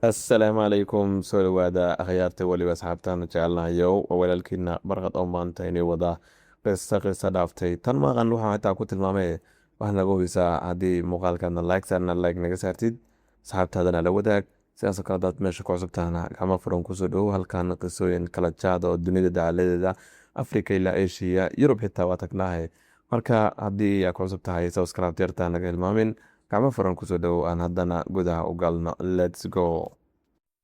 Assalaamu calaykum, soo dhawaada akhyaarta, weliba asxaabtaan jecelnahayow. Waa walaalkiina Barqad oo maanta inay wada qiso, qiso dhaaftay tan maqan. Waxaan xitaa ku tilmaamay waxaad naga hubisaa haddii muuqaalkaadna like saarna, like naga saartid, asxaabtaadana la wadaag. Sidaasoo kale hadaad meesha ku cusubtahana, gacmo furan kusoo dhowow. Halkan qisooyin kala jaad oo dunida dacaladeeda, Africa ilaa Asia, Yurub xitaa waa tagnahay. Marka haddii aa ku cusub tahay, subscribe yartaa naga hilmaamin. Gacmo furan kusoo dhowow. Aan haddana gudaha u galno. Let's go.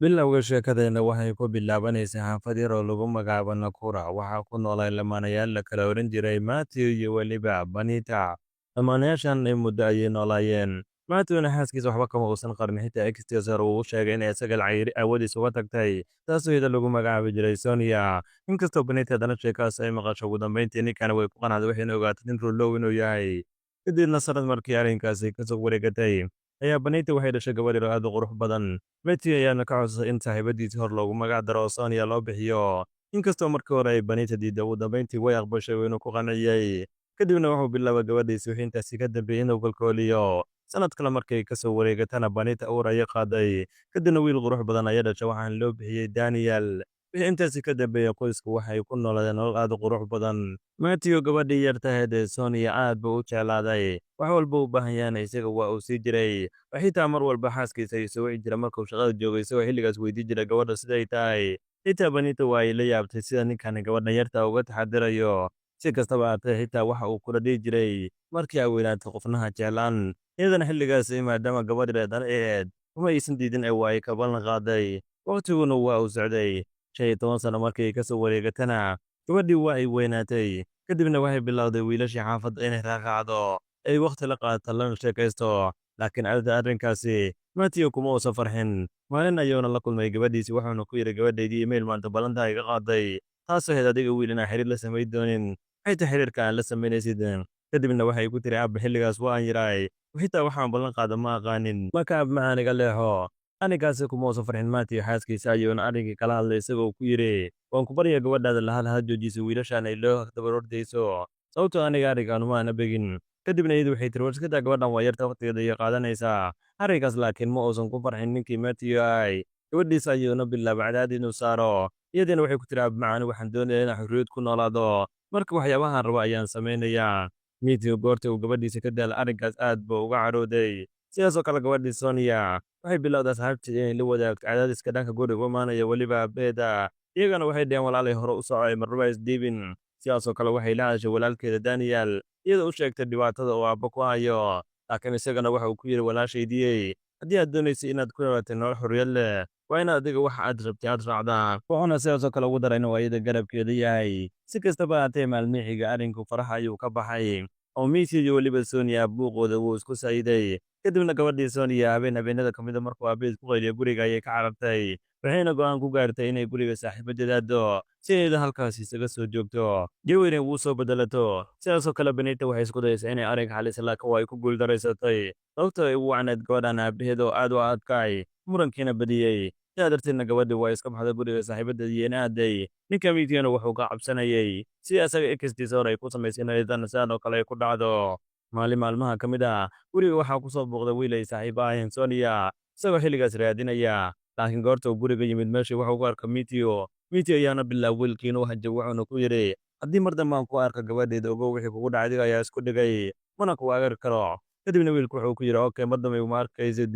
Bilowga sheekadeenna waxay ku bilaabanaysaa xaafad yar oo lagu magacaabo Nakuru. Waxaa ku noolaa lamaanayaal la kala oran jiray Matthew iyo weliba Benita. Lamaanayaashan muddo ayay noolaayeen. Matthewna xaaskiisa waxba kama uusan qarin, xitaa ex-tiisa hore uu u sheegay inay isaga lacag aawadiis uga tagtay, taasoo iyada lagu magacaabi jiray Sonia. Inkastoo Benita haddana sheekadaas ay maqasho, ugu dambeyntii ninkana way ku qanacday, waxayna ogaatay nin runlow inuu yahay. Kadibna sanad markii arrinkaasi kasoo wareegatay ayaa Benita waxay dhashay gabadh yar oo aad u qurux badan. Matthew ayaana ka codsaday in saaxiibadiisii hor loogu magac daro oo Sonia loo bixiyo. Inkastoo markii hore ay Benita diiday, ugu dambeyntii way aqbashay, inuu ku qanciyey. Kadibna wuxuu bilaabay gabadhiisi wixii intaasi ka dambeeyey inuu kalkooliyo. Sanad kale markay kasoo wareegatana, Benita uur ayay qaaday. Kadibna wiil qurux badan ayaa dhashay, waxaana loo bixiyey Daniel. Wixii intaasi ka dambeeyey, qoysku waxay ku noolaadeen nolol aad u qurux badan. Matthew gabadhii yartahayd ee Sonia aad buu u jeclaaday. Wax walba u baahan yahana isaga waa uu sii jiray. Xitaa mar walba xaaskiisa ayuu soo wici jiray markuu shaqada joogay, isagoo xilligaas weydii jiray gabadha siday tahay. Xitaa Benita waa ay la yaabtay sida ninkani gabadha yarta uga taxadirayo. Si kastaba ahaatee, xitaa waxa uu kula dhihi jiray, "Markii ay weynaato qofnaha jeclaan." Iyadana xilligaas, maadaama gabadh yareed ay ahayd, uma aysan diidin ee waa ay ka ballan qaaday. Waqtiguna waa uu socday. 15 sano markii ay kasoo wareegatana, gabadhii waa ay weynaatay. Kadibna waxay bilowday wiilashii xaafadda inay raacraacdo, ay waqti la qaadato, lana sheekaysto. Laakiin arrinkaasi Matthew kuma uusan farxin. Maalin ayuuna la kulmay gabadhiisii, wuxuuna ku yidhi, "Gabadhaydii, email maanta ballantaa iga qaaday, taasoo ahayd adiga wiil inaan xiriir la samayn doonin. Maxay tahay xiriirka aan la samaynaysid?" Kadibna waxay ku tiri, "Aabba, xilligaas waan yiraay, xitaa waxaan ballan qaada ma aqaanin, marka aab macaan iga leexo." Arrinkaasi kuma uusan farxin Matthew. Xaaskiisa ayuuna arrinkii kala hadlay, isagoo ku yidhi, "Waan ku barya, gabadhaada la hadal, ha joojiso wiilashan ay loo dabar ordayso, sababtoo aniga arrinkan uma aana begin." Kadibna iyadu waxay tiri, "War iska daa gabadhan, waa yarta, waqtigeeda ayay qaadanaysaa." Arrinkaas laakiin ma uusan ku farxin ninkii Matthew ahay. Gabadhiisa ayuuna bilaabay cadaadis inuu saaro. Iyadiina waxay ku tiri, "Aab macaan, waxaan doonayaa inaan xorriyad ku noolaado, marka waxyaabahan rabo ayaan samaynayaa." Matthew goorta uu gabadhiisa ka daala arrinkaas, aad buu uga carooday. Sidaasoo kale gabadhii Sonia waxay bilowday asxaabteeda inay la wadaagto cadaadiska dhanka guriga u imaanaya, weliba aabaheeda. Iyagana waxay dhaheen, "Walaalay, hore u soco, marnaba isdhiibin." Sidaasoo kale waxay la hadashay walaalkeeda Daniel, iyadoo u sheegtay dhibaatada uu aabbo ku hayo. Laakiin isagana waxa uu ku yidhi, "Walaashaydiyey, haddii aad doonayso inaad ku noolaato nolol xorriyad leh, waa inaad adiga waxa aad rabtay aad raacdaa." Wuxuuna sidaasoo kale ugu daray inuu ayada garabkeeda yahay. Si kastaba ahaatee, maalmihii xiga arrinku faraha ayuu ka baxay, oo Matthew iyo weliba Sonia buuqooda wuu isku sayday. Kadibna gabadhii Sonia habeen habeenada ka mid a, markuu aabaheed ku qayliyo, guriga ayay ka carartay, waxayna go'aan ku gaartay inay guriga saaxiibadeed aado, si ayada halkaas isaga soo joogto, jawina ugu soo bedelato. Sidaasoo kale Benita waxay isku dayaysaa inay arrinka xaliso, laakiin waa ay ku guuldaraysatay, sababtoo ay ugu wacneed gabadhan aabaheed oo aad u adkaay, murankiina badiyey. Sidaa darteedna gabadhii waa iska baxday, guriga saaxiibadeed iyana aaday. Ninka Matthewna wuxuu ka cabsanayay si asaga ex-tiisa hore ay ku samaysay in ayadana sidaan oo kale ay ku dhacdo. Maalin maalmaha ka mid ah, guriga waxaa ku soo booqday wiil ay saaxiibo aheen Sonia, isagoo xilligaas raadinaya. Laakiin goorta uu guriga yimid, meeshii wuxuu ku arka Matthew. Matthew ayaana bilaabay wiilkii inuu hanjabo, wuxuuna ku yidhi, "Haddii mar dambe aan ku arka gabadheeda, ogow wixii kugu dhacay adiga ayaa isku dhigay, mana ku agari karo." Kadibna wiilku wuxuu ku yidhi, "Okay, mar dambe iguma arkaysid."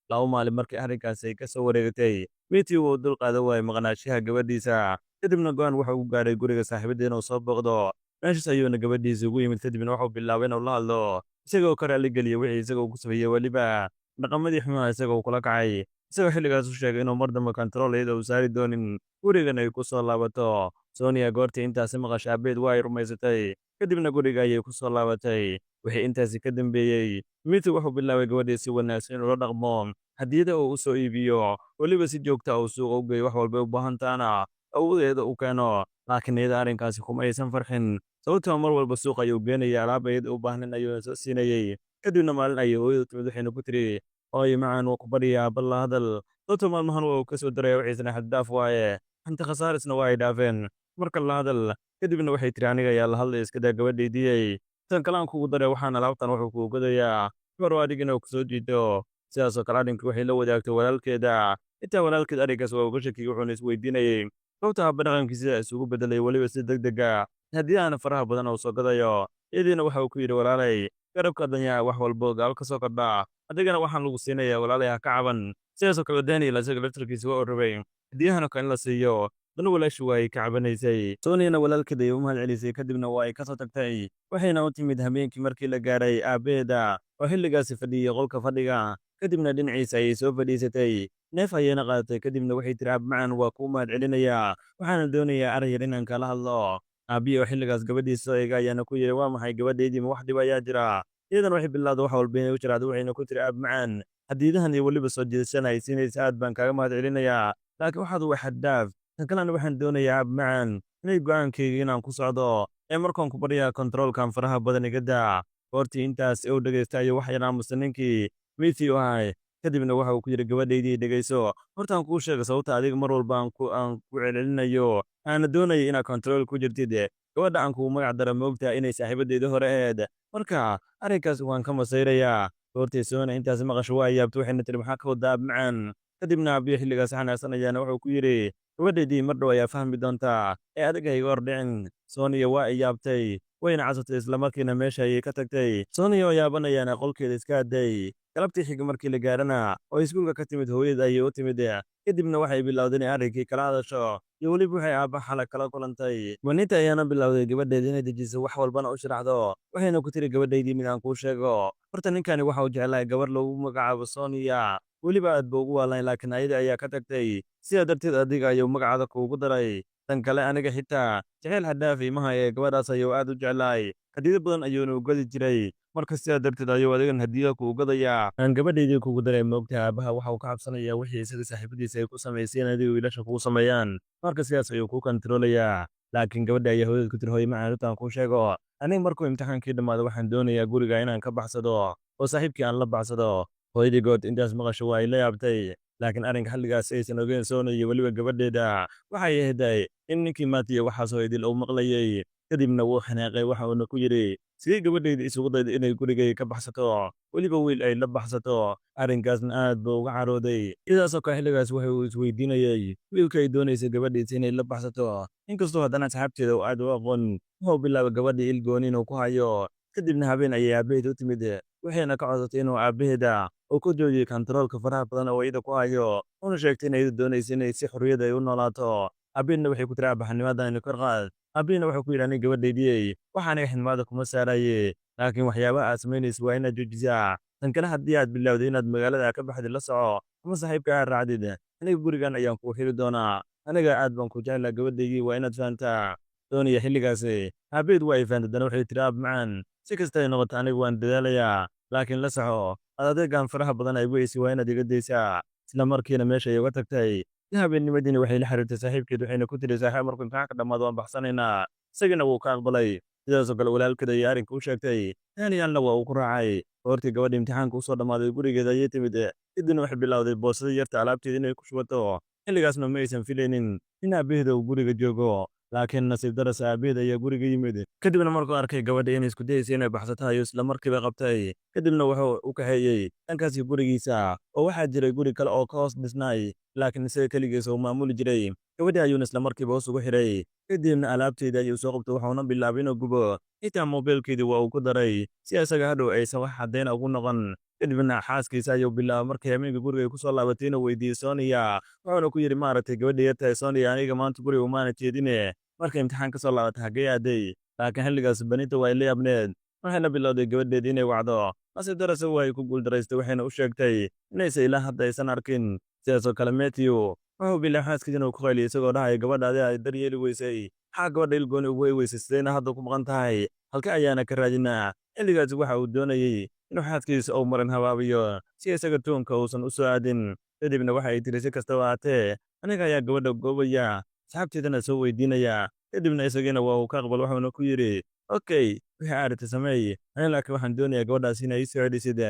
2 maalin markii arrinkaasi ay ka soo wareegtay, Matthew wuu dul qaadan waayey maqnaanshaha gabadhiisa. Kadibna go'aan wuxuu ku gaaray guriga saaxiibadii inuu soo booqdo. Meeshaas ayuuna gabadhiisa ugu yimid. Kadibna wuxuu bilaabay inuu la hadlo, isagoo ka raali geliyey wixii isaga uu ku sameeyey, weliba dhaqamadii xumaa isaga uu kula kacay, isagoo xilligaas u sheegay inuu mar dambe control iyada uu saari doonin, gurigan ay ku soo laabato. Sonia goortii intaasi maqashay aabaheed, waa ay rumaysatay. Kadibna guriga ayay ku soo laabatay. Wixii intaasi ka dambeeyey, Matthew wuxuu bilaabay gabadhii si wanaagsan inuu la dhaqmo, hadiyada uu u soo iibiyo, weliba si joogta ah uu suuqa u geeyo, wax walba u baahan tahana awoodeeda u keeno. Laakiin iyada arrinkaasi kuma aysan farxin, sababtoo mar walba suuqa ayuu geenaya, alaab iyada u baahnayn ayuuna soo siinayay. Kadibna maalin ayay hooyadu timid, waxayna ku tiri, "Hooyo macaan, waa ku baryaa, aabba la hadal, sababtoo maalmahan waa uu ka soo daraya, wixiisna xad dhaaf waaye, hanti khasaarisna waa ay dhaafeen, marka la hadal." Kadibna waxay tiri, "Aniga ayaa la hadlay, iska daa gabadhaydiyey. Tan kale aan kugu daray, waxaan alaabtan wuxuu kuu gadayaa mar adigina uu kusoo jiito." Sidaasoo kale arrinka waxay la wadaagtay walaalkeeda. Xitaa walaalkeed arrinkaas waa uga shakiyey, wuxuuna isweydiinayey sababta aabba dhaqankiisa isugu bedelay, weliba si degdeg ah hadiyadahana faraha badan oo soo gadayo. Iyadiina waxa uu ku yidhi, "Walaalay, garabka danyaa wax walbo gaal ka soo kordhaa, adigana waxaan lagu siinayaa, walaalay, ha ka caban." Sidaasoo kale Daniel isaga laftarkiisa waa uu rabay hadiyahana kale in la siiyo dana walaashi waa ay ka cabanaysay. Soniyana walaalkeed ayay u mahad celisay, kadibna waa ay ka soo tagtay, waxayna u timid habeenkii markii la gaaray aabbaheeda oo xilligaasi fadhiyey qolka fadhiga. Kadibna dhinaciisa ayay soo fadhiisatay, neef ayayna qaadatay, kadibna waxay tiri, "Aab macaan, waa kuu mahad celinayaa, waxaana doonayaa arrin yar inaan kala hadlo." Aabbihii oo xilligaas gabadhiisa soo eega ayaana ku yidhi, "Waa maxay, gabadhaydii? Ma wax dhib ayaa jira?" Iyadana waxay bilowday wax walba inay u jiraado, waxayna ku tiri, "Aab macaan, hadiidahan iyo weliba soo jiidashana ay siinaysa aad baan kaaga mahad celinayaa, laakiin waxaad waa xad dhaaf. Tan kalena waxaan doonayaa, aab macaan, inay go'aankayga inaan ku socdo ee markaan ku baryaa kontaroolkan faraha badan iga daa." Goortii intaas uu dhegaysta ayuu wax yar aamusa ninkii Matthew ahay, kadibna waxa uu ku yidhi, "Gabadhaydii, dhegayso, hortaan kuu sheega sababta adiga mar walba aan ku celcelinayo, aana doonaya inaad kontarool ku jirtid. Gabadha aan kugu magac dara moogtaha inay saaxiibadeeda hore ahayd, marka arrinkaas waan ka masayrayaa." Goortii Soona intaas maqasho waa yaabta, waxayna tiri, "Maxaa ka wadaa, aab macaan?" Kadibna aabbihi xilligaas xanaaqsanayaana wuxuu ku yidhi, "Gabadhaydii, mar dhow ayaa fahmi doontaa ee adiga iga hordhicin." Sooniya waa ay yaabtay, wayna casatay, islamarkiina meesha ayay ka tagtay. Sooniya oo yaabanayaana qolkeeda iska aday. Galabtii xiga markii la gaarana oo iskuulka ka timid, hooyada ayay u timid, kadibna waxay bilowday inay arrinkii kala hadasho iyo weliba waxay aabba xala kala kulantay. Wanita ayaana bilowday gabadheeda inay dejiso, wax walbana u sharaxdo, waxayna ku tiri, "Gabadhaydii, mid aan kuu sheego horta. Ninkani waxa uu jeclahay gabar lagu magacaabo Sonia, weliba aad buu ugu waalayn, laakiin ayada ayaa ka tagtay, sidaa darteed adiga ayuu magacaada kuugu daray. Tan kale, aniga xitaa jacayl xad dhaaf imaha ee gabadhaas ayuu aad u jeclahay, hadiyado badan ayuuna u gadi jiray, marka sidaa darteed ayuu adigan hadiyada kugu gadayaa. Aan gabadhaydii kugu daray, moogtahay aabbaha waxa uu ka cabsanayaa wixii isaga saaxiibadiisa ay ku samayseen adiga wiilasha kugu sameeyaan, marka sidaas ayuu kuu kantaroolayaa." Laakiin gabadha ayaa hooyada ku tiri, "Hooyo macaan, runtaan kuu sheego, aniga markuu imtixaankii dhammaado waxaan doonayaa guriga inaan ka baxsado oo saaxiibkii aan la baxsado." Hooyadii good intaas maqasho waa ay la yaabtay, laakiin arrinka xilligaas aysan ogeyn Soona iyo weliba gabadheeda waxay ahayd in ninkii Matthew waxaas hooyadii uu maqlayay. Kadibna wuu xanaaqay, waxa uuna ku yidhi, "Sidee gabadhayda isugu dayda inay gurigayga ka baxsato, weliba wiil ay la baxsato?" Arrinkaasna aad buu uga carooday. Sidaasoo kale xilligaas waxa uu isweydiinayey wiilka ay doonaysa gabadhiisa inay la baxsato, inkastoo haddana asxaabteeda uu aad u aqoon. Wuxuu bilaabay gabadhii il gooni inuu ku hayo. Kadibna habeen ayay aabbaheed u timid, waxayna ka codsatay inuu aabbaheeda uu ku joojiyey kantaroolka faraha badan oo iyada ku hayo, una sheegtay in iyadu doonaysa inay si xorriyad ay u noolaato. Aabbaheedna waxay ku tiri, "Aabbaxnimadan kor qaad." Aabbihiina wuxuu ku yidhi, "Aniga gabadhaydiyey, waxa aniga xilmaada kuma saaraye, laakiin waxyaabaha aad samaynayso waa inaad joojisaa. Tan kale, haddii aad bilowday inaad magaalada ka baxdid, la soco, ama saaxiibka aad raacdid, aniga gurigan ayaan kuu xiri doonaa. Aniga aad baan ku jeclaa, gabadhaydii, waa inaad fahantaa." Doonaya xilligaasi aabbaheed waa ay fahantay. Dana waxay tiri, "Aab macaan, si kasta ay noqoto aniga waan dadaalayaa, laakiin la soco, ad adeegan faraha badan ay weysi waa inaad iga daysaa." Isla markiina meesha ay uga tagtay. Habeennimadiina waxay la xiriirtay saaxiibkeed, waxayna ku tiri, "Saaxiib, markuu imtixaanka dhammaado waan baxsanaynaa." Isagana wuu ka aqbalay. Sidaasoo kale walaalkeed ayay arrinka u sheegtay, Danielna waa uu ku raacay. Goortii gabadha imtixaanka usoo dhammaaday, gurigeeda ayay timid, kadibna waxay bilowday boosada yarta alaabteeda inay ku shubato. Xilligaasna ma aysan filaynin in aabbaheeda uu guriga joogo, laakiin nasiib daras aabbaheed ayaa guriga yimid. Kadibna markuu arkay gabadha inay isku dayaysa inay baxsato ayuu isla markiiba qabtay, kadibna wuxuu u kaxeeyey dhankaasi gurigiisa, oo waxaa jiray guri kale oo ka hoos dhisnaay, laakiin isaga keligiisa uu maamuli jiray. Gabadhii ayuuna isla markiiba hoos ugu xiray, kadibna alaabteedii ayuu soo qabtay, wuxuuna bilaabay inuu gubo. Xitaa moobilkeedii waa uu ku daray si isaga hadhow aysan wax caddayn ugu noqon. Kadibna xaaskiisa ayuu bilaabay markay habeenka guriga ay kusoo laabatay inuu weydiiyey Sonia, wuxuuna ku yidhi, "Maaragtay gabadha yartahay Sonia, aniga maanta guriga umaana jeedine, markay imtixaan ka soo laabatay xaggee aaday?" Laakiin xilligaas Benito waa ay la yaabneed, waxayna bilowday gabadheedii inay wacdo. Nasiib darase waa ay ku guuldaraystay, waxayna u sheegtay inaysa ilaa hadda aysan arkin. Sidaasoo kale Matthew wuxuu bilaabay xaaskiisa inuu ku qayliyo, isagoo dhahaya, "Gabadha ay daryeeli weysay, maxaa gabadha ilgooni ugu weysay? Sideyna hadda ku maqan tahay? Halka ayaana ka raadinaa?" Xilligaasi waxa uu doonayey inuu xaaskiisa uu marin habaabiyo si isaga tuunka uusan u soo aadin. Kadibna waxa ay tiri, "Si kastaba ahaatee, aniga ayaa gabadha goobaya, asxaabteedana soo weydiinaya." Kadibna isagiina waa uu ka aqbal, wuxuuna ku yidhi, "Okay, wixii aaragtay sameey ani, laakiin waxaan doonayaa gabadhaas inay ii soo celisid."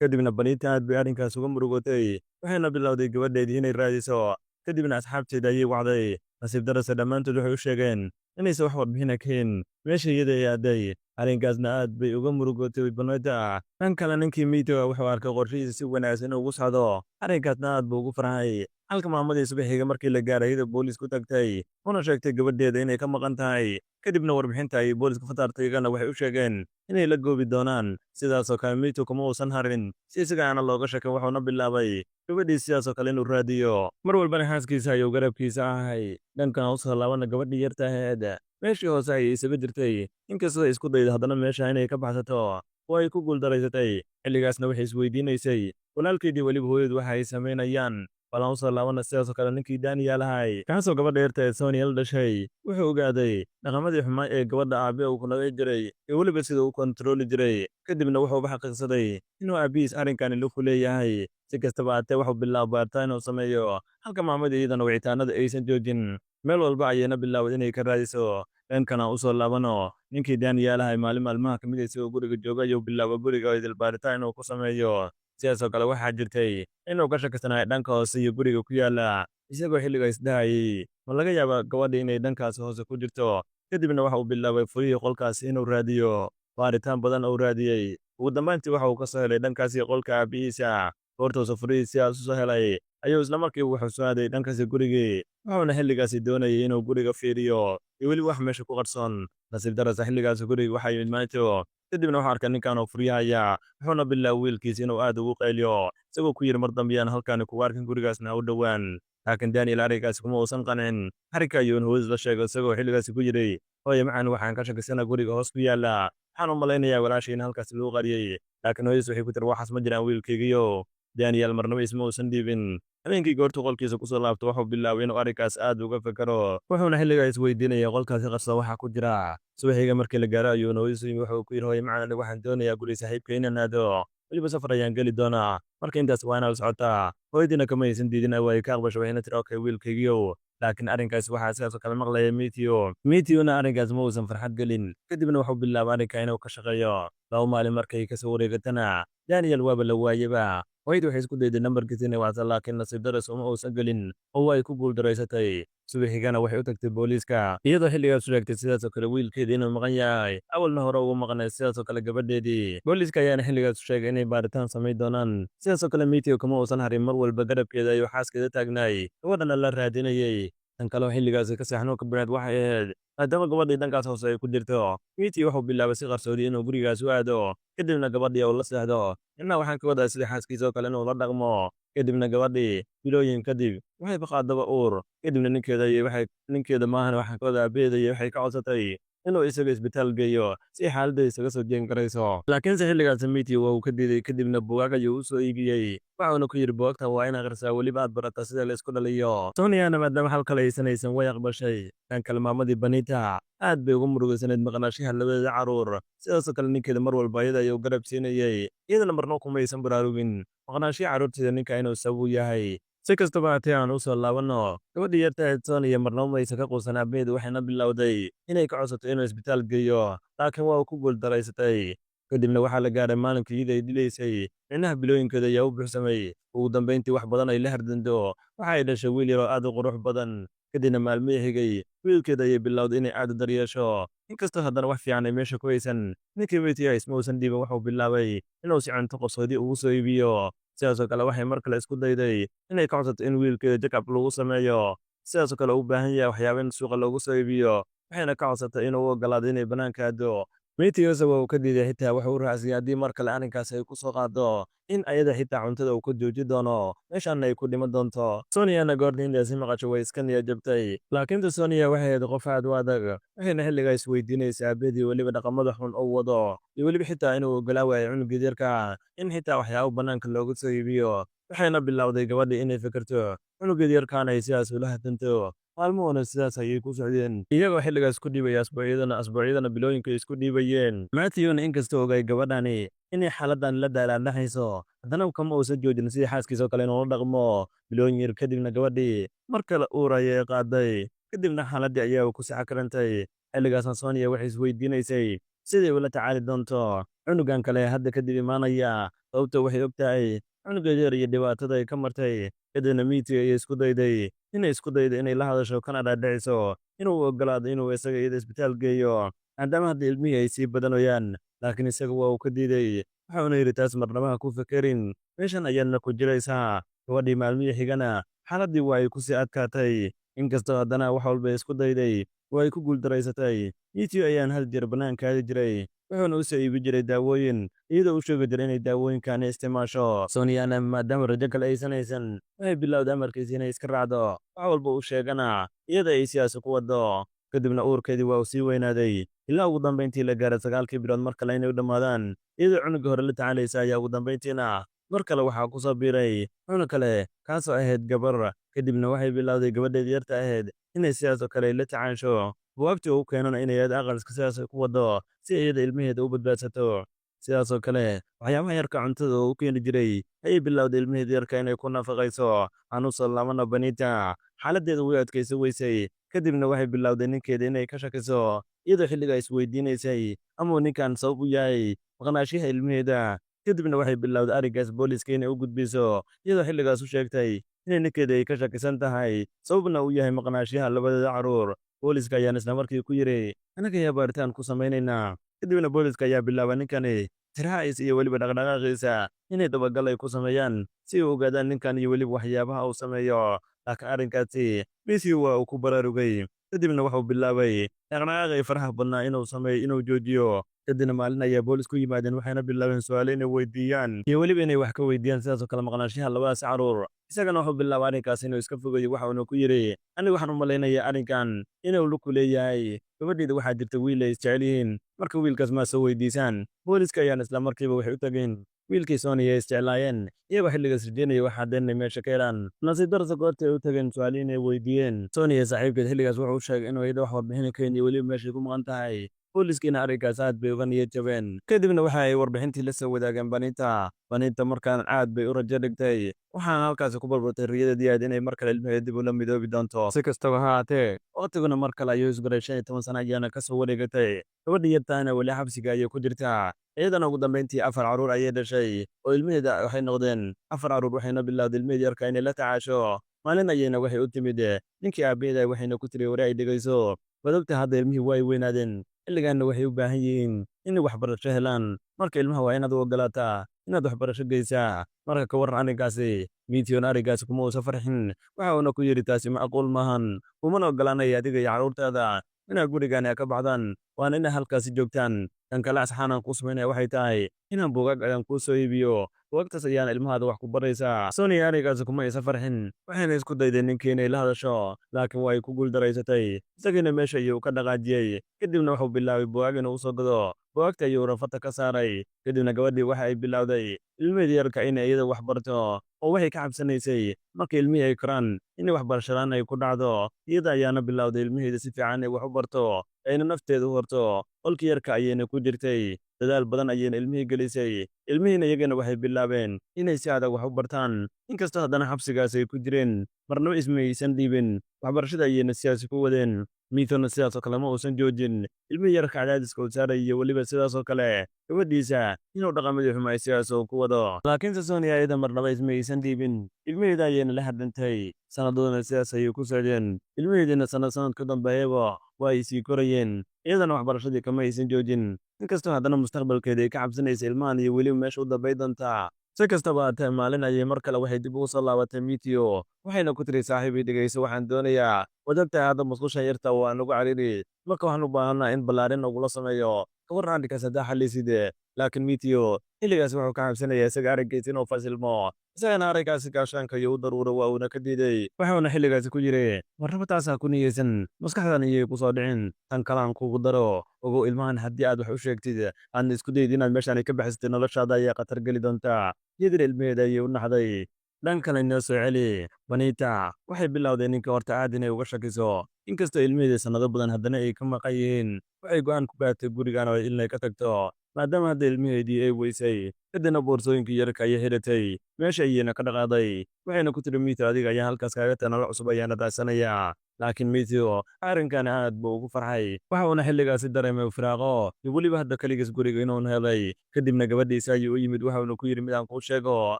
Kadibna Baniita aad bay arrinkaas uga murugootay, waxayna bilowday gabadheedii inay raadiso. Kadibna asxaabteeda ayay wacday. Nasiib darase dhammaantood waxay u sheegeen inaysan wax warbixina ka hayn meesha iyada ay aaday. Arrinkaasna aad bay uga murugootay Baniita. Dhan kale, ninkii Matthew wuxuu arkay qorshihiisa si wanaagsan ugu socdo, arrinkaasna aad buu ugu farxay. Halka maamadii subaxiga markii la gaaray iyada booliis ku tagtay, una sheegtay gabadheeda inay ka maqan tahay. Kadibna warbixinta ay booliiska fatartay iyagana waxay u sheegeen inay la goobi doonaan. Sidaasoo kale Matthew kuma uusan harin si isaga aana looga shakin, wuxuuna bilaabay gabadhii sidaasoo kale inuu raadiyo. Mar walbana xaaskiisa ayuu garabkiisa ahay. Dhankan usoo laabana, gabadhii yarta ahayd meeshii hoose ayay isaga jirtay. Inkastoo ay isku daydo, haddana meesha inay ka baxsato oo ay ku guuldaraysatay. Xilligaasna waxay isweydiinaysay walaalkeedii weliba hooyadu waxa ay samaynayaan. Balan usoo laabana, sidaasoo kale ninkii Daniel ahay, kaasoo gabadha yarta ee Sonia la dhashay, wuxuu ogaaday dhaqamadii xumaa ee gabadha aabe uu ku naqi jiray iyo weliba sida uu kontarooli jiray. Kadibna wuxuuba xaqiiqsaday inuu aabihiis arrinkani lug ku leeyahay. Si kastaba haatee, wuxuu bilaabay baaritaan inuu sameeyo, halka maamadii iyadana wicitaanada aysan joojin. Meel walba ayayna bilaawday inay ka raadiso. Dhankana usoo laabano, ninkii Daniel ahay maalin maalmaha ka mid ah isagoo guriga jooga ayuu bilaabay guriga idil baaritaan inuu ku sameeyo. Sidaasoo kale waxaa jirtay inuu ka shakisanayo dhanka hoose iyo guriga ku yaala, isagoo xilliga isdhahayay ma laga yaabaa gabadha inay dhankaasi hoose ku jirto. Kadibna waxa uu bilaabay furihii qolkaasi inuu raadiyo. Baaritaan badan uu raadiyey, ugu dambeyntii waxa uu ka soo helay dhankaasi qolka aabihiisa. Goortuusa furihii sidaas usoo helay ayuu isla markiiba wuxuu soo aaday dhankaasi gurigii, wuxuuna xilligaasi doonayay inuu guriga fiiriyo iyo weliba wax meesha ku qarsoon. Nasiib darase, xilligaasi guriga waxaa yimid Matthew. Kadibna wuxuu arkay ninkan oo furyahaya, wuxuuna bilaabay wiilkiisa inuu aad ugu qayliyo, isagoo ku yidhi: "Mar dambe yaan halkaani kugu arkin, gurigaasna u dhowaan." Laakiin Daniel arrinkaasi kuma uusan qancin. Arrinka ayuuna hooyadiis la sheegay, isagoo xilligaasi ku yidhi: "Hooye macaan, waxaan ka shakisana guriga hoos ku yaala. Waxaan u malaynayaa walaashay in halkaasi lagu qariyey." Laakiin hooyadiis waxay ku tiri: "Waxaas ma jiraan, wiilkaygiyo." Daniel marnaba isma uusan dhiibin. Habeenkii goortuu qolkiisa kusoo laabto, wuxuu bilaabay inuu arrinkaas aad uga fekero, wuxuuna xilligaa isweydiinaya qolkaasi qarsoon waxa ku jira. Subaxiga markii la gaaro ayuuna hooyadiis u yimi. Wuxuu ku yidhi: "Hooye macaan, anigu waxaan doonayaa guriga saaxiibka inaan aado, weliba safar ayaan geli doonaa, marka intaas waa inaad socotaa." Hooyadiina kama aysan diidin, waa ka aqbasho, waxayna tiri: "Okay, wiilkaygiyow." Laakiin arrinkaas waxaa sidaasoo kale maqlaya Matthew. Matthewna arrinkaas ma uusan farxad gelin. Kadibna wuxuu bilaabay arrinka inuu ka shaqeeyo. 2 maalin markay kasoo wareegatana, Daniel waaba la waayaba. Hooyadii waxay isku dayday nambarkiisa inay wacdo, laakiin nasiib daras uma uusan gelin oo ay ku guuldaraysatay. Subaxigana waxay u tagtay booliiska, iyadoo xilligaas sheegtay sidaasoo kale wiilkeedii inuu maqan yahay, awalna hore ugu maqnay sidaasoo kale gabadheedii. Booliiska ayaana xilligaas sheegay inay baaritaan samayn doonaan. Sidaasoo kale Matthew kama uusan harin, mar walba garabkeeda ayuu xaaskeeda taagnaay, gabadhana la raadinayay. Tan kaleo xilligaasi ka seexnuunka bineed waxay ahayd, maadaama gabadhii dhankaas hoose ay ku jirto, Matthew wuxuu bilaabay si qarsoodi inuu gurigaas u aado, kadibna gabadhii uu la seexdo. Inna waxaan ka wadaa sida xaaskiisa oo kale inuu la dhaqmo. Kadibna gabadhii bilooyin kadib waxay ka qaadaba uur. Kadibna ninkeeda iyo waxay, ninkeeda maahan, waxaan ka wadaa aabaheeda, iyo waxay ka codsatay inuu isaga isbitaal geeyo si xaaladda isaga soo jeen karayso. Laakiinse xilligaasi Matthew waa uu ka diiday. Kadibna buugaag ayuu u soo iibiyey, waxuuna ku yidhi: "Buugaagtan waa in akhrisaa, weliba aad barataa sida la isku dhaliyo." Soniana maadaama xal kale aysan way aqbashay. Dhan kale, maamadii Banita aad bay ugu murugaysanayd maqnaashaha labadeeda carruur. Sidaasoo kale ninkeeda mar walba iyada ayuu garab siinayay, iyadana marna kumaysan baraarugin maqnaashiha carruurteeda ninka inuu sabab u yahay. Si kastaba haatee, aan usoo laabanno gabadhii yarta Sonia. Marnaba maysan ka quusan aabaheed, waxayna bilowday inay ka codsato inuu isbitaal geeyo, laakiin waa uu ku guuldaraysatay. Kadibna waxaa la gaaray maalinkii iyada ay dilaysay. Micnaha bilooyinkeeda ayaa u buuxsamay. Ugu dambayntii wax badan ay la hardanto, waxa ay dhashay wiil yar oo aad u qurux badan. Kadibna maalmihii xigay wiilkeeda ayay bilowday inay aad u daryeesho, inkastoo haddana wax fiican ay meesha ku haysan. Ninkii Matthew isma uusan dhiibin, wuxuu bilaabay inuu si cunto qarsoodi ugu soo iibiyo. Sidaasoo kale waxay mar kale isku dayday inay ka codsato in wiilkeeda check-up lagu sameeyo, sidaasoo kale u baahan yahay waxyaaba in suuqa loogu soo iibiyo, waxayna ka codsatay inuu u ogolaado inay bannaanka aado. Matthew waa uu ka diiday, xitaa wuxuu u raacsiiyey haddii mar kale arrinkaas ay ku soo qaado in ayada xitaa cuntada uu ka jooji doono, meeshaana ay ku dhiman doonto. Soniana goorta intaasi maqasho way iska niyad jabtay. Laakiinse Sonia waxay ahayd qof aad u adag, waxayna xilligaa isweydiinaysaa aabaheedii weliba dhaqamada xun uu wado iyo weliba xitaa inuu ogolaa waayo cunugeed yarka in xitaa waxyaabo bannaanka looga soo iibiyo. Waxayna bilowday gabadhii inay fikirto cunugeed yarkaana ay sidaas ula hadanto. Maalmuhuna sidaas ayay ku socdeen, iyagoo xilligaas ku dhiibaya asbuucyadana, asbuucyadana bilooyinka isku dhiibayeen. Matthewna inkastoo ogay gabadhani inay xaaladan la daalaandhaxayso, haddana kama uusan joojin sidii xaaskiisa oo kale inuu la dhaqmo. Bilooyin yar kadibna gabadhii mar kale uur ayay qaaday. Kadibna xaaladii ayaa ku saxakarantay. Xilligaasna Sonia waxay isweydiinaysay siday ula tacaali doonto cunugan kale hadda kadib imaanaya, sababto waxay og tahay cunuga yar iyo dhibaatada ay ka martay. Kadibna Matthew ayay isku dayday inay isku daydo inay la hadasho, kana dhaadhiciso inuu ogolaado inuu isaga iyada isbitaal geeyo, maadaama hadda ilmihii ay sii badanayaan. Laakiin isaga waa uu ka diiday, wuxuuna yidhi: "Taas marnaba ha ku fekerin, meeshan ayaadna ku jiraysaa." Gabadhii maalmihii xigana Xaaladdii waa ay ku sii adkaatay. Inkastoo haddana wax walba isku dayday, waa ay ku guuldaraysatay. Matthew ayaan hal jeer bannaanka aadi jiray, wuxuuna u soo iibi jiray daawooyin, iyadoo u sheegi jiray inay daawooyinkan isticmaasho. Soniana maadaama rajo kale aysan haysan, waxay bilowday amarkiisa inay iska raacdo, wax walba uu sheegana iyada ay sidaas ku wado. Kadibna uurkeedii waa uu sii weynaaday, ilaa ugu dambayntii la gaaray 9-kii bilood mar kale inay u dhammaadaan. Iyadoo cunuggii hore la tacaalaysa ayaa ugu dambayntiina mar kale waxaa ku soo biiray cunug kale, kaasoo ahayd gabar. Kadibna waxay bilowday gabadheedii yarta ahayd inay sidaas oo kale la tacaansho, buugaagtii uu keenana inay aad aqaliska sidaas ku wado si iyada ilmaheeda u badbaadsato. Sidaas oo kale waxyaabaha yarka cuntada oo u keeni jiray ayay bilowday ilmaheeda yarka inay ku nafaqayso. Aan u soo laabano Banita. Xaaladdeedu way adkaysan weysay. Kadibna waxay bilowday ninkeeda inay ka shakiso, iyadoo xilligaa isweydiinaysay ama uu ninkan sabab u yahay maqnaanshiyaha ilmaheeda. Kadibna waxay bilowday arrinkaas booliiska inay u gudbiso, iyadoo xilligaas u sheegtay inay ninkeeda ay ka shakisan tahay, sababna uu yahay maqnaanshiyaha labadeeda carruur. Booliiska ayaan isla markii ku yidhi, "Annaga ayaa baaritaan ku samaynaynaa." Kadibna booliiska ayaa bilaabay ninkani tiraaciisa iyo weliba dhaqdhaqaaqiisa inay dabagal ay ku sameeyaan, si ay u ogaadaan ninkan iyo weliba waxyaabaha uu sameeyo. Laakiin arrinkaasi Matthew waa uu ku baraarugay. Kadibna wuxuu bilaabay dhaqdhaqaaqii faraha badnaa inuu sameeyo inuu joojiyo. Kadibna maalin ayaa boolisku yimaadeen, waxayna bilaabeen su'aalo inay weydiiyaan iyo weliba inay wax ka weydiiyaan sidaas oo kale maqnaanshaha labadaas carruur. Isagana wuxuu bilaabay arrinkaas inuu iska fogeeyo, waxa uuna ku yidhi, "Aniga waxaan u malaynayaa arrinkan inuu lug ku leeyahay gabadhayda. Waxaa jirta wiil ay isjecel yihiin, marka wiilkaas maa soo weydiisaan?" Booliska ayaan isla markiiba waxay u tageen wiilkii Sonia ay isjeclaayeen, iyagoo xilligaas rajeynaya wax caddeyn inay meesha ka helaan. Nasiib darrose, goortii ay u tageen su'aalo inay weydiiyeen, Sonia saaxiibkeed xilligaas wuxuu u sheegay inuu iyada wax warbixin ka iyo weliba meeshay ku maqan tahay. Booliskiina arrinkaas aad bay uga niyad jabeen. Kadibna waxa ay warbixintii la soo wadaageen Banita. Banita markaan aad bay u rajo dhigtay, waxaana halkaasi ku barbartay riyadeedii aad inay mar kale ilmaheeda dib ula midoobi doonto. Si kastaba ha ahaatee, waqtiguna mar kale ayuu isgaray. 15 sano ayaana kasoo wareegatay. Gabadhii yartaana weli xabsiga ayay ku jirtaa. Iyadana ugu dambeyntii afar carruur ayay dhashay, oo ilmaheeda waxay noqdeen afar carruur, waxayna bilowday ilmaheeda yarka inay la tacaasho. Maalin ayayna waxay u timid ninkii aabbaheeda, waxayna ku tiri, "Wari ay dhegayso, wadogta hadda ilmihii way weynaadeen, xilligaanna waxay u baahan yihiin inay waxbarasho helaan. Marka ilmaha waa inaad u ogolaataa inaad waxbarasho geysaa. Marka ka warran arrinkaasi?" Matthew arrinkaasi kuma uusan farxin, waxa uuna ku yidhi, "Taasi macquul maahan. Kumana ogolaanaya adiga iyo carruurtaada inaad gurigaani ka baxdaan, waana inaad halkaasi joogtaan. Tan kale asxaanaan kuu samaynaya waxay tahay inaan buugaag ayaan kuu soo iibiyo, buugaagtaas ayaana ilmahaada wax ku baraysaa." Sonia arrinkaasi kuma aysan farxin, waxayna isku dayday ninkii inay la hadasho, laakiin waa ay ku guuldaraysatay. Isagiina meesha ayuu ka dhaqaajiyey. Kadibna wuxuu bilaabay buugaag inuu usoo gado, buugaagta ayuu rafata ka saaray. Kadibna gabadhii waxa ay bilowday ilmaheedii yarka inay iyada wax barto, oo waxay ka cabsanaysay marka ilmihii ay koraan inay waxbarasho la'aan ay ku dhacdo. Iyada ayaana bilowday ilmaheeda si fiican inay wax u barto, ayna nafteeda u horto. Qolkii yarka ayayna ku jirtay, dadaal badan ayayna ilmihii gelisay. Ilmihiina iyagana waxay bilaabeen inay si adag wax u bartaan. Inkastoo haddana xabsigaas ay ku jireen, marnaba isma aysan dhiibin, waxbarashada ayayna sidaasi ku wadeen. Matthewna sidaas oo kale ma uusan joojin ilmihii yarka cadaadiska uu saaray iyo weliba sidaas oo kale gabadhiisa inuu dhaqamadii xumaay sidaas uu ku wado. Laakiinse Sonia iyada marnaba isma aysan dhiibin, ilmaheeda ayayna la hadlantay. Sanadaduna sidaas ayay ku socdeen, ilmaheediina sanad sanad ka dambeeyaba waa ay sii korayeen. Iyadana waxbarashadii kama aysan joojin, inkastoo haddana mustaqbalkeeda ay ka cabsanaysa ilmahan iyo weliba meesha u dambay doontaa. Si kastaba haatee, maalin ayay mar kale waxay dib ugu soo laabatay Matthew, waxayna ku tiri, "Saaxiibii, dhegayso, waxaan doonayaa, wadagtahay hadda musqushan yarta waa nagu cariiri, marka waxaan u baahanaa in ballaarin nagula sameeyo. Ka warran arrinkaas haddaa xalliside?" Laakiin Matthew xilligaas wuxuu ka cabsanayaa isaga arrinkiisa inuu fasilmo. Isagana arrinkaasi gaashaanka iyo u daruuro waa uuna ka diiday, waxuuna xilligaasi ku yidhi, "Marnaba taasaa ku niyeysan, maskaxdan iyay ku soo dhicin. Tan kalaan kugu daro, ogow, ilmahan haddii aad wax u sheegtid, aadna isku dayid inaad meeshaan ka baxsatid, noloshaada ayaa khatar geli doontaa." Iyadina ilmaheeda ayay u naxday. Dhan kale inoo soo celi, Banita waxay bilowday ninka horta aad inay uga shakiso. Inkastoo ilmaheeda sannado badan haddana ay ka maqan yihiin, waxay go'aan ku gaartay gurigan oo inay ka tagto, maadaama hadda ilmaheedii ay weysay. Kadibna boorsooyinkii yarka ayay xiratay, meesha ayayna ka dhaqaaday, waxayna ku tiri, "Matthew, adiga ayaan halkaas kaaga tahay, nolol cusub ayaana raadsanayaa." Laakiin Matthew arrinkan aad buu ugu farxay, waxa uuna xilligaasi dareemay firaaqo iyo weliba hadda keligiis guriga inuun helay. Kadibna gabadhiisa ayuu u yimid, waxauna ku yidhi, "Mid aan kuu sheego,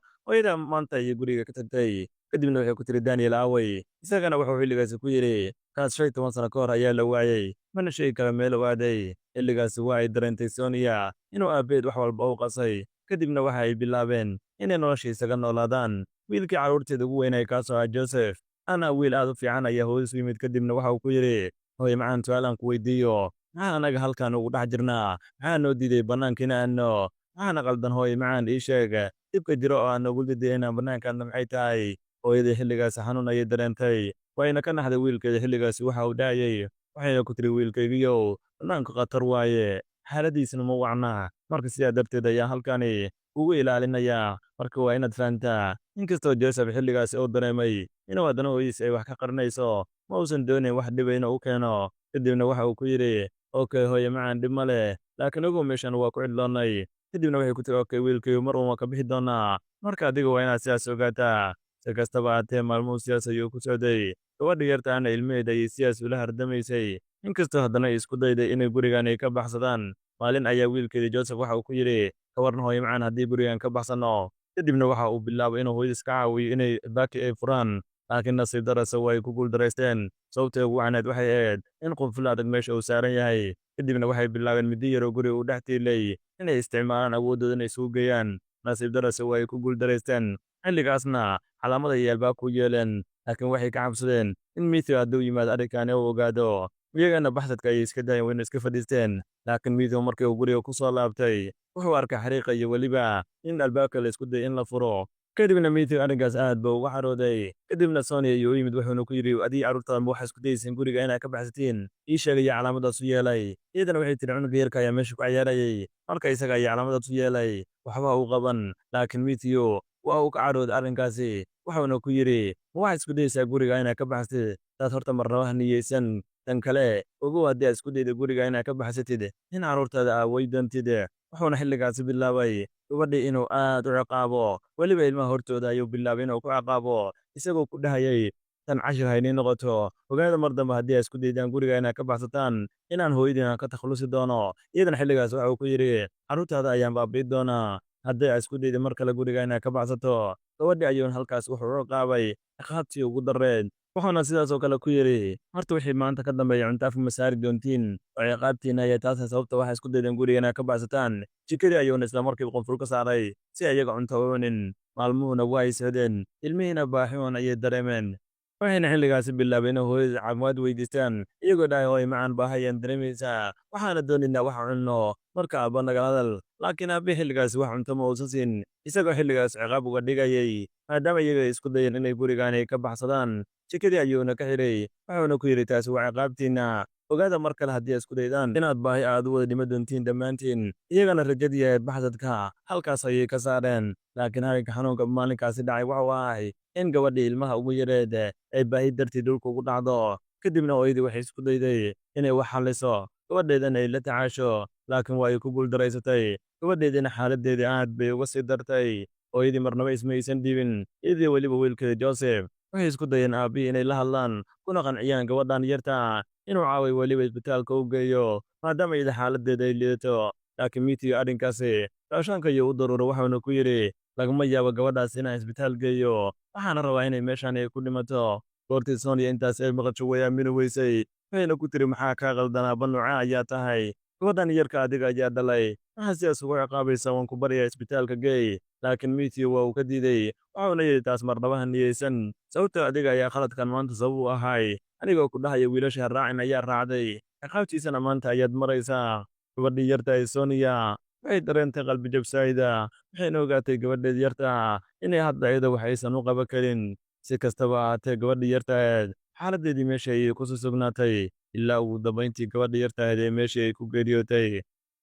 hooyada maanta ayay guriga ka tagtay." Kadibna waxay ku tiri, "Daniel aaway?" Isagana wuxuu xilligaasi ku yidhi, "Kaas 15 sano ka hor ayaa la waayey, mana sheegi kara meel u aaday." Xilligaasi waa ay dareentay Sonia inuu aabbeed wax walba u qasay. Kadibna waxa ay bilaabeen inay nolosha isaga noolaadaan. Wiilkii carruurteeda ugu weynay, kaasoo ah Joseph, ana wiil aad u fiican, ayaa hooyadiis u yimid. Kadibna waxa uu ku yidhi: "Hooyo macaan, su'aal aan ku weydiiyo. Maxaa anaga halkan ugu dhex jirnaa? Maxaa noo diiday bannaanka in aadno? Maxaana qaldan? Hooyo macaan, ii sheeg dhibka jiro oo aan noogu diiday inaan bannaanka aadno, maxay tahay?" Hooyadii xilligaasi xanuun ayay dareentay, wayna ka naxday wiilkeeda xilligaasi waxa uu dhahayay. Waxayna ku tiri: "Wiilkaygiyow, bannaanku khatar waaye, xaaladiisna ma wacna. Marka sidaa darteed ayaa halkani ugu ilaalinayaa. Marka waa inaad fahantaa." Inkastoo Joseph xilligaasi uu dareemay inuu haddana hooyadiis ay wax ka qarinayso, ma uusan doonayn wax dhiba inuu u keeno. Kadibna waxa uu ku yidhi: "Okay, hooyo macaan, dhib ma leh, laakiin ogow, meeshan waa ku cidloonnay." Kadibna waxay ku tiri: "Okay, wiilkayo, mar uun waa ka bixi doonaa. Marka adiga waa inaad sidaas ogaataa." Si kastaba haatee, maalmuhu sidaas ayuu ku socday. Gabadha yartaana ilmaheeda ayay sidaas ula hardamaysay, inkastoo haddana ay isku dayday inay gurigan ay ka baxsadaan. Maalin ayaa wiilkeedii Joseph waxa uu ku yidhi: "Ka warran, hooyo macaan, haddii gurigan ka baxsanno?" Kadibna waxa uu bilaabay inuu hooyadiis ka caawiyo inay baaki ay furaan, laakiin nasiib darrase way ku guuldaraysteen. Sababtay ugu wacneed waxay ahayd in qunful adag meesha uu saaran yahay. Kadibna waxay bilaabeen midi yar oo guriga uu dhex tiilay inay isticmaalaan, awooddooda inay isugu geeyaan. Nasiib darrase way ku guuldaraysteen. Xilligaasna calaamad ayay albaabka u yeeleen, laakiin waxay ka cabsadeen in Matthew hadduu yimaado arrinkaani uu ogaado. Iyagana baxsadka ayay iska daayeen, wayna iska fadhiisteen. Laakiin Matthew markii uu guriga ku soo laabtay, wuxuu arkay xariiqa iyo weliba in albaabka la isku dayay in la furo. Kadibna Matthew arrinkaas aad buu uga carooday. Kadibna Sonia ayuu u yimid, wuxuuna ku yidhi: "Adii carruurtaada ma waxaa isku dayeyseen guriga inaad ka baxsatiin? Ii sheegaya calaamadaas u yeelay." Iyadana waxay tiri: "Cunuga yarka ayaa meesha ku cayaarayay, marka isaga ayaa calaamadaas u yeelay, waxba u qaban." Laakiin Matthew waa uu ka carooday arrinkaasi, wuxuuna ku yidhi: "Ma waxaad isku dayeysaa guriga inaad ka baxsatid? Taas horta marnaba ha niyeysan. Tan kale ogow, haddii aad isku daydo guriga inaad ka baxsatid, in carruurtaada aa way doontid." Wuxuuna xilligaasi bilaabay gabadhii inuu aad u ciqaabo. Weliba ilmaha hortooda ayuu bilaabay inuu ku ciqaabo, isagoo ku dhahayay: "Tan cashir haynii noqoto. Ogaada, mar dambe haddii aad isku daydaan guriga inaad ka baxsataan, inaan hooyadiin ka takhalusi doono." Iyadana xilligaas waxa uu ku yidhi: "Carruurtaada ayaan baabi'i doonaa haddii aad isku daydo mar kale guriga inaad ka baxsato." Gabadhii ayuuna halkaas wuxuu u ciqaabay ciqaabtii ugu darreed, wuxuuna sidaas oo kale ku yidhi: "Horta wixii maanta ka dambeeya cunto afka ma saari doontiin, oo ciqaabtiina ayaa taasa sababta waxaa isku daydeen guriga inaad ka baxsataan." Jikadii ayuuna isla markiiba qunful ka saaray si ayaga cunto u cunin. Maalmuhuna waa ay socdeen, ilmihiina baahi ayay dareemeen, waxayna xilligaasi bilaabeen inay hooyada caafimaad weydiistaan, iyagoo dhahay: "Hooyo macaan, baahi ayaan dareemaysaa, waxaana doonaynaa wax cunno. Marka aabba nagala hadal." Laakiin aabbi xilligaasi wax cunto ma uusan siin, isagoo xilligaas ciqaab uga dhigayay maadaama iyaga ay isku dayeen inay gurigan ay ka baxsadaan. Jikadii ayuuna ka xidhay, wuxuuna ku yidhi: "Taasi waa ciqaabtiinna. Ogaada, mar kale haddii aad isku daydaan, inaad baahi aad u wada dhima doontiin dhammaantiin." Iyagana rajadii ahayd baxsadka halkaas ayay ka saareen. Laakiin arrinka xanuunka maalinkaasi dhacay wuxuu ahay in gabadhii ilmaha ugu yareed ay baahi dartii dhulka ugu dhacdo. Kadibna hooyadii waxay isku dayday inay wax xalliso, gabadheedana ay la tacaasho, laakiin waa ay ku guuldaraysatay. Gabadheediina xaaladeedii aad bay uga sii dartay. Hooyadii marnaba isma aysan dhiibin. Iyadii weliba wiilkeeda Joseph waxay isku dayeen aabbihii inay la hadlaan, kuna qanciyaan gabadhan yarta inuu caaway, weliba isbitaalka u geeyo, maadaama iyada xaaladeeda ay liidato. Laakiin Matthew arrinkaasi gaashaanka ayuu u daruuray, waxauna ku yidhi: "Lagama yaabo gabadhaas inaan isbitaal geeyo, waxaana rabaa inay meeshaan ay ku dhimato." Goortii Sonia intaas ay maqasho, way aamini weysay, waxayna ku tiri: "Maxaa kaa qaldanaa? Ba noocee ayaa tahay? Gabadhan yarka adiga ayaa dhalay, maxaa sidaas ugu ciqaabaysaa? Waan ku baryaa, isbitaalka geey." Laakiin Matthew waa uu ka diiday, waxauna yidhi: "Taas marnaba ha niyeysan, sababtoo adiga ayaa khaladkan maanta sabab u ahay. Anigoo ku dhahaya wiilasha raacin ayaa raacday, ciqaabtiisana maanta ayaad maraysaa." Gabadhii yarta ee Sonia waxay dareentay qalbi jabsaayda, waxayna ogaatay gabadheed yarta inay hadda iyada wax aysan u qaban karin. Si kastaba ahaatee, gabadhii yartaheed xaaladeedii meesha ayay kusii sugnaatay, ilaa ugu dambayntii gabadhii yartaheed ee meeshii ay ku geeriyootay.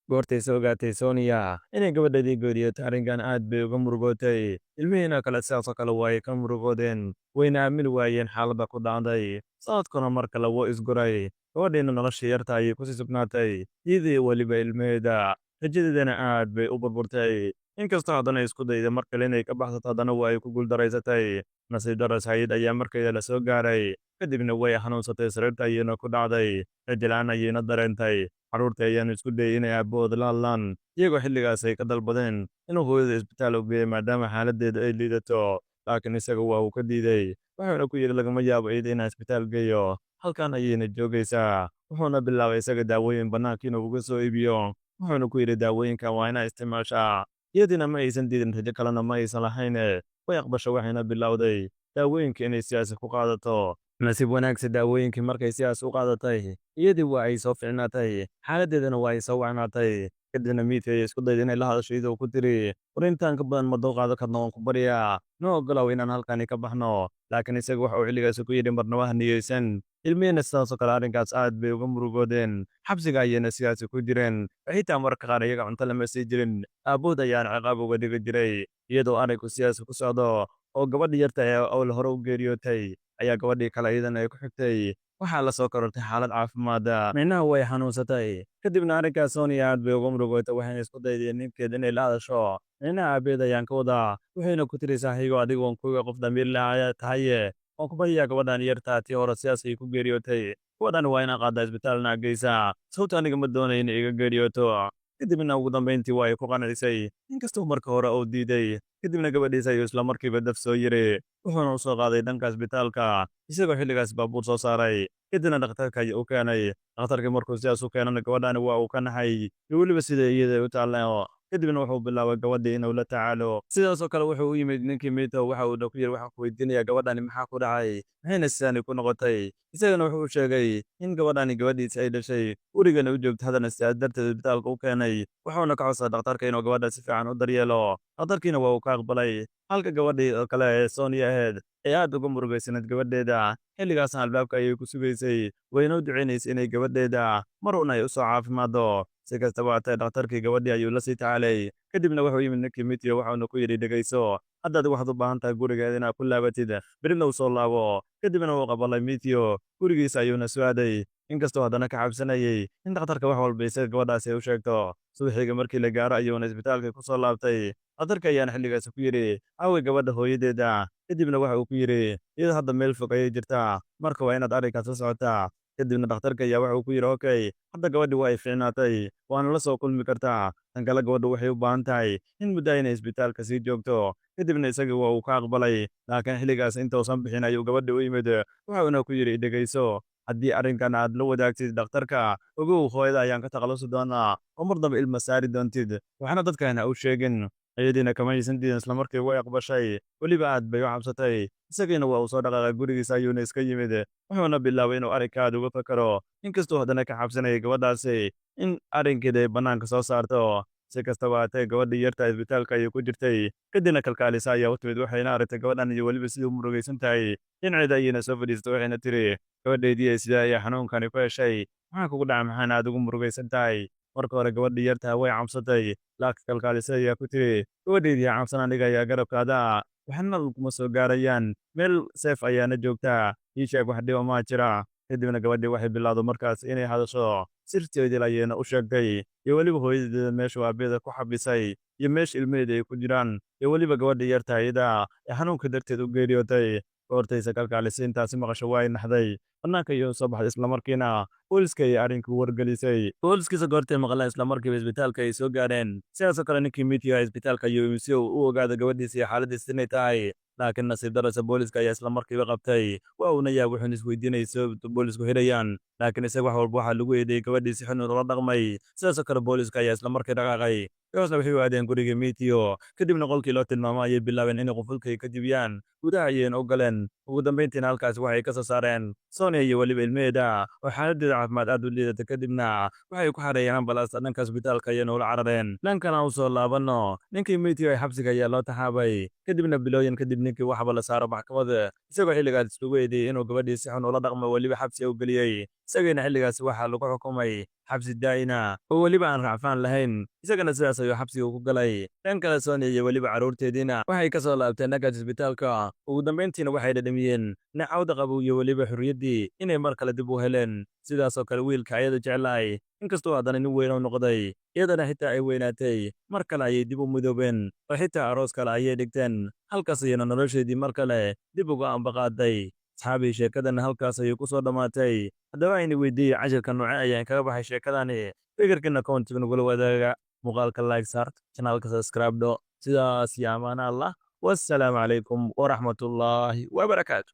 Goortayse ogaatay Sonia inay gabadheedii geeriyootay, arrinkan aad bay uga murugootay. Ilmihiina kale sidaasoo kale waa ay ka murugoodeen, wayna aamini waayeen xaaladda ku dhacday. Sanadkuna mar kale wuu isguray, gabadhiina nolosha yarta ayay kusii sugnaatay, iyadii weliba ilmaheeda. Rajadeedana aad bay u burburtay. Inkastoo haddana isku dayday mar kale inay ka baxsato, haddana waa ay ku guuldaraysatay. Nasiib darro, sayid ayaa markeeda la soo gaaray. Kadibna way xanuunsatay, sariirta ayayna ku dhacday, rajo la'aan ayayna dareentay. Carruurtii ayaana isku dayay inay aabbahooda la hadlaan, iyagoo xilligaas ay ka dalbadeen inuu hooyada isbitaal u geeyo maadaama xaaladeeda ay liidato. Laakiin isaga waa uu ka diiday, wuxuuna ku yidhi: "Lagama yaabo iyada inaan isbitaal geeyo, halkan ayayna joogaysaa." Wuxuuna bilaabay isaga daawooyin bannaanka inuu uga soo iibiyo, wuxuuna ku yidhi: "Daawooyinkan waa inaa isticmaashaa." Iyadiina ma aysan diidin, rajo kalena ma aysan lahayne. Way aqbashay, waxayna bilowday daawooyinka inay sidaasi ku qaadato. Nasiib wanaagse, daawooyinkii markay sidaas u qaadatay, iyadii waa ay soo ficnaatay, xaaladdeedana waa ay soo wacnaatay. Kadibna Matthew ayay isku dayday inay la hadasho, iyadoo ku tiri: "War, intaan ka badan ma dulqaadan karno, waan ku baryaa, noo ogolow inaan halkani ka baxno." Laakiin isaga waxa uu xilligaasi ku yidhi: "Marnaba ha niyeysan." Ilmihiina sidaasoo kale arrinkaas aad bay uga murugoodeen. Xabsiga ayayna sidaasi ku jireen. Xitaa mararka qaar iyaga cunto lama sii jirin, aabbood ayaana ciqaab uga dhigi jiray. Iyadoo arrinku sidaasi ku socdo oo gabadhii yarta ee awal hore u geeriyootay ayaa gabadhii kale iyadana ay ku xigtay, waxaa la soo korortay xaalad caafimaad, micnaha way xanuunsatay. Kadibna arrinkaas Sonia aad bay uga murugootay, waxayna isku dayday ninkeed inay la hadasho, micnaha aabeed ayaan ka wadaa. Waxayna ku tiri: "Saaxiibo, adigu waan kuga qof damiir leh ayaa tahaye, waan ku baryaa, gabadhan yartaa tii hore sidaas ay ku geeriyootay, gabadhan waa inaan qaadaa isbitaalna geysaa, sababta aniga ma doonayo inay iga geeriyooto." Kadibna ugu dambayntii waa ay ku qancisay, inkastoo marka hore uu diiday. Kadibna gabadhiisa ayuu isla markiiba daf soo yiri, wuxuuna u soo qaaday dhanka isbitaalka, isagoo xilligaas baabuur soo saaray. Kadibna dhakhtarka ayuu u keenay. Dhakhtarkii markuu sidaas u keenana, gabadhani waa uu ka naxay iyo weliba sida iyada u taallo. Kadibna wuxuu bilaabay gabadhii inuu la tacaalo. Sidaasoo kale wuxuu u yimid ninkii Matthew, waxa uuna ku yidhi: "Waxaan ku weydiinayaa, gabadhani maxaa ku dhacay? Maxayna sidaani ku noqotay?" Isagana wuxuu u sheegay in gabadhani gabadhiisa ay dhashay, gurigana u joogto, haddana sidaas darteed isbitaalka u keenay. Wuxuuna ka codsaday dhakhtarka inuu gabadha si fiican u daryeelo. Dhakhtarkiina waa uu ka aqbalay. Halka gabadhii oo kale ee Sonia ahayd ee aad uga murugaysanayd gabadheeda, xilligaasna albaabka ayay ku sugaysay, wayna u ducaynaysay inay gabadheeda mar uun ay u soo caafimaado. Si kastaba hatee, dhakhtarkii gabadhii ayuu la sii tacaalay. Kadibna wuxuu yimid ninkii Matthew, waxauna ku yidhi: "Dhegayso, haddaad waxaad u baahan tahay gurigeeda inaad ku laabatid, berina u soo laabo." Kadibna wuu qabalay Matthew, gurigiisa ayuuna soo aaday, inkastoo haddana ka cabsanayay in dhakhtarka wax walba isaga gabadhaasi ay u sheegto. Subaxiga markii la gaaro ayuuna isbitaalka ku soo laabtay. Dhakhtarka ayaana xilligaasi ku yidhi: "Aaway gabadha hooyadeeda?" Kadibna waxa uu ku yidhi: "Iyada hadda meel fog ayay jirtaa, marka waa inaad arrinkaas la socotaa." Kadibna dhakhtarka ayaa waxa uu ku yidhi: "Okay, hadda gabadhi waa ay fiicnaatay, waana la soo kulmi kartaa. Tan kale, gabadhu waxay u baahan tahay in muddo inay isbitaalka sii joogto." Kadibna isaga waa uu ka aqbalay, laakiin xilligaas intuusan bixin ayuu gabadhi u yimid, wuxuuna ku yidhi: "Dhegayso, haddii arrinkan aad la wadaagtid dhakhtarka, ogow, hooyada ayaan ka takhalusi doonaa oo mar dambe ilma saari doontid, waxna dadkan ha u sheegin." Iyadiina kama aysan diidin, islamarkii way aqbashay, weliba aad bay u cabsatay. Isagiina waa uu soo dhaqaaqay, gurigiisa ayuuna iska yimid, wuxuuna bilaabay inuu arrinka aad uga fakaro, inkastoo haddana ka cabsanayay gabadhaasi in arrinkeeda ay bannaanka soo saarto. Si kastaba haatee, gabadhii yarta isbitaalka ayay ku jirtay. Kadibna kalkaalisa ayaa u timid, waxayna aragtay gabadhan iyo weliba sidii u murugaysan tahay. Dhinaceeda ayayna soo fadhiistay, waxayna tiri: "Gabadhaydii, sidee ayaa xanuunkani ku heshay? Maxaa kugu dhaca? Maxaana aad ugu murugaysan tahay?" Marka hore gabadhii yartaha way cabsatay, laakiin kalkaalisa ayaa ku tiri: "Gabadhaydii, cabsan, aniga ayaa garabkaada, waxna kuma soo gaarayaan, meel safe ayaana joogtaa. Ii sheeg, wax dhiba maa jira?" Kadibna gabadhii waxay bilowday markaas inay hadasho. Sirteedii ayayna u sheegtay, iyo weliba hooyadeeda meesha aabeeda ku xabisay, iyo meesha ilmaheeda ay ku jiraan, iyo weliba gabadhii yarta iyada ee xanuunka darteed u geeriyootay. Goortaysa kalkaalisa intaasi maqasho, waa ay naxday, bannaanka ayuu soo baxday, islamarkiina booliska ayay arrinku wargelisay. Booliskiisa goortay maqleen, islamarkiiba isbitaalka ay soo gaareen. Sidaasoo kale ninkii Matthew isbitaalka ayuu si uu u ogaado gabadhiisa iyo xaaladiisa inay tahay, laakiin nasiib darase booliska ayaa islamarkiiba qabtay. Waa uuna yaab, wuxuuna isweydiinayay sababta boolisku xirayaan, laakiin isaga wax walba waxaa lagu eedeeyey gabadhiisi xun ula dhaqmay. Sidaasoo kale booliska ayaa islamarkii dhaqaaqay, hoosna waxay u aadeen guriga Matthew. Kadibna qolkii loo tilmaamo ayay bilaabeen inay qufulkay ka jibiyaan, gudaha ayayna u galeen. Ugu dambayntiina halkaasi waxay ka soo saareen Sonia iyo weliba ilmaheeda oo xaaladeeda caafimaad aad u liidata. Kadibna waxay ku xareeyeen ambalaasta, dhanka isbitaalka ayayna ula carareen. Dhankana u soo laabanno, ninkii Matthew ee xabsiga ayaa loo taxaabay. Kadibna bilooyin kadib ninkii waxba la saaro maxkamada, isagoo xilligaas lagu eedeeyey inuu gabadhii si xun ula dhaqmo, weliba xabsi u geliyey. Isagana xilligaasi waxaa lagu xukumay xabsi daa'ina oo weliba aan racfaan lahayn. Isagana sidaas ayuu xabsiga ku galay. Dhan kale, Sonia iyo weliba carruurteediina waxay ka soo laabteen dhankaas isbitaalka. Ugu dambayntiina waxay dhadhamiyeen nacawda qabow iyo weliba xorriyaddii inay mar kale dib u heleen. Sidaasoo kale wiilka ayada jeclahay, inkastoo haddana nin weyn oo noqday, iyadana xitaa ay weynaatay, mar kale ayay dib u midoobeen oo xitaa aroos kale ayay dhigteen. Halkaas ayayna nolosheedii mar kale dib uga ambaqaaday. Asxaabii, sheekadana halkaas ayay ku soo dhammaatay. Haddaba ayna weydiiyey, cashirka nooce ayaan kaga baxay sheekadani? Fikirkiina commentiga nagula wadaaga. Muuqaalka like saar, channelka subscribe dho. Sidaas iyo amaana Allah. Wassalaamu calaykum waraxmatullaahi wabarakaatu.